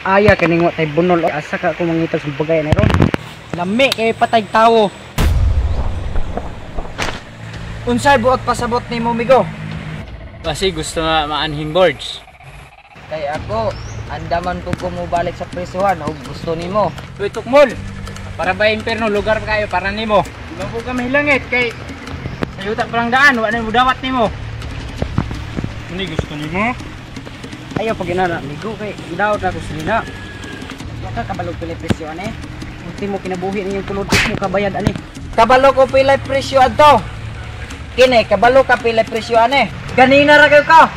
Aya kaning wa tay bunol, asa ka ako mangitag sa bagay na ron. Lami kay patay tawo. Unsay buot pasabot nimo, migo? Kasi gusto nga maanhing boards. Kay ako, andaman ko kumubalik sa prisuhan og gusto nimo. Uy, tukmol. Para ba imperno lugar kayo para nimo? Di ba po ka mahilangit kay sa yuta pa lang daan, wa na mo dawat nimo. Ano gusto nimo? Ayaw pag inana, migo kay daot na ako sinina. Wa ka kabalog pila presyo ane. Ultimo kinabuhi ninyong tulod mo kabayad ani. Kabalo ko pila presyo adto. Kini kabalo ka pila presyo ane. Ganina ra kayo ka.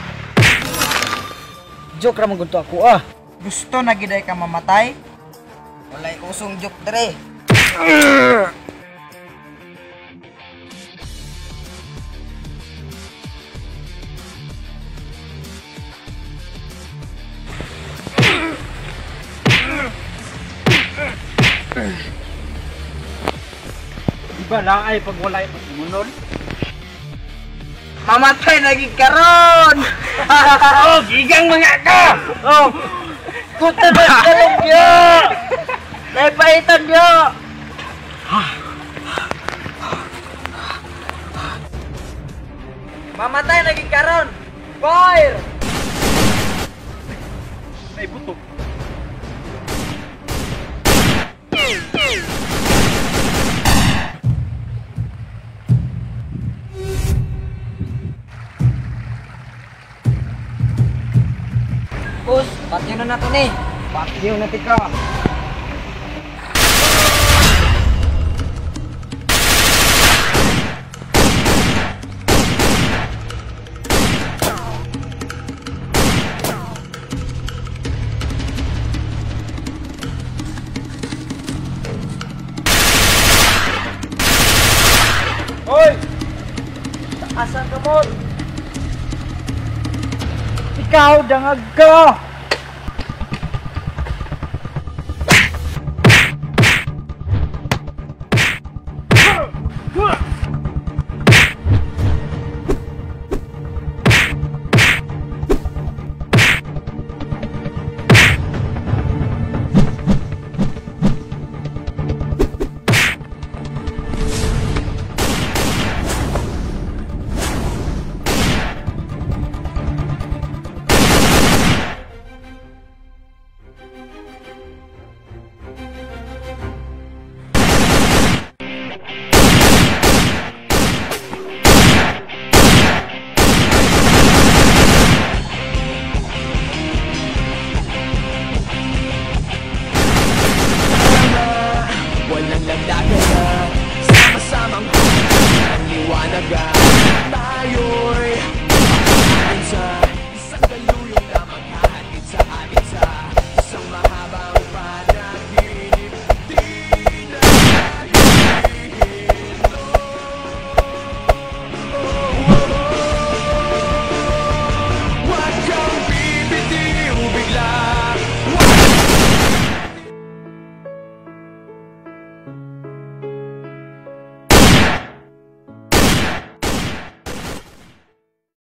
Joke ra man gud to ako ah. Gusto na giday ka mamatay? Walay usong joke dere. Diba laay pag walay pagmunol? Mamatay na gid karon. Oh, gigang mga ka. Oh. Kuta ba kalong yo? Dai paitan yo. Mamatay na gid karon. Fire. Ay buto. Boss, patyo na nato ni. Patyo na tika. Hoy! Taasan ka mo. Ikaw dangag ka.